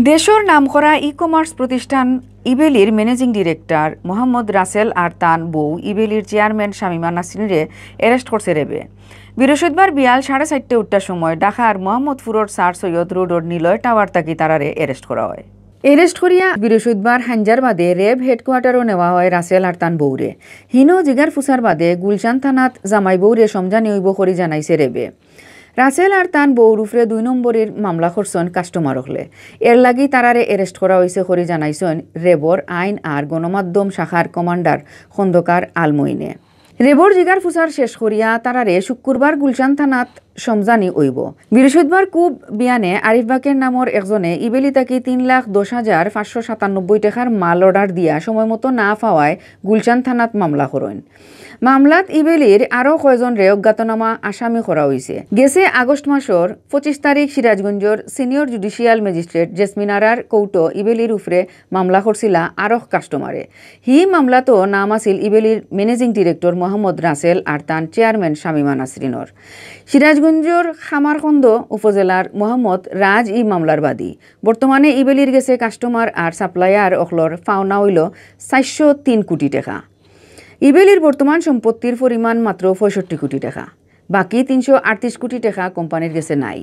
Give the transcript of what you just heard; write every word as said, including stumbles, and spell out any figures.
দেশর নামকরা ই-কমার্স প্রতিষ্ঠান ইবেলির ম্যানেজিং ডিরেক্টর মোহাম্মদ রাসেল আর তান বউ ইবেলির চেয়ারম্যান শামিমা নাসরিনরে অ্যারেস্ট করছে র্যাবে। বৃহস্পতিবার বিয়াল সাড়ে চারটে উঠটার সময় ঢাকার মোহাম্মদপুরর স্যার সৈয়দ রোডর নিলয় টাওয়ার থাকি তারারে অ্যারেস্ট করা হয়। অ্যারেস্ট করিয়া বৃহস্পতিবার হাঞ্জার বাদে র্যাব হেডকোয়ার্টারও নেওয়া হয় রাসেল আর তান বউরে। হিনো জিগার ফুসার বাদে গুলশান থানাত জামাই বউরে সমঝানি অইব করি জানাইছে র্যাবে। রাসেল আর তান বউর উপরে দুই নম্বরীর মামলা করছইন কাস্টমার অকলে। এর লাগি তারারে অ্যারেস্ট করা অইছে করি জানাইছইন র্যাবর আইন আর গণমাধ্যম শাখার কমান্ডার খন্দকার আলমইনে। র্যাবর জিগার ফুসার শেষ করিয়া তারারে শুক্রবার গুলশান থানাত সমঝানি অইব। বৃহস্পতিবার খুব বিয়ানে আরিফ বাকের নামর একজনে ইবেলি থাকি তিন লাখ দশ হাজার পাঁচশো সাতানব্বই টেকার মাল অর্ডার দিয়া সময় মতো না পাওয়ায় গুলশান থানাত মামলা করইন। মামলাত ইবেলির আরও কয়জনরে অজ্ঞাতনামা আসামি করা অইছে। গেছে আগস্ট মাসর পঁচিশ তারিখ সিরাজগঞ্জর সিনিয়র জুডিশিয়াল ম্যাজিস্ট্রেট জেসমিন আরার কোর্টো ইবেলির উপরে মামলা করছিলা আরক কাস্টমারে। হি মামলাত নাম আছিল ইবেলির ম্যানেজিং ডিরেক্টর মোহাম্মদ রাসেল আর তান চেয়ারম্যান শামিমা নাসরিনর। সিরাজগঞ্জর খামারখন্দ উপজেলার মোহাম্মদ রাজ ই মামলার বাদী। বর্তমানে ইবেলির গেছে কাস্টমার আর সাপ্লায়ার অকলর পাওনা অইল চারশো তিন কোটি টেকা। ইবেলির বর্তমান সম্পত্তির পরিমাণ মাত্র পঁয়ষট্টি কোটি টেকা। বাকি তিনশো আটত্রিশ কোটি টেকা কোম্পানির গেছে নাই।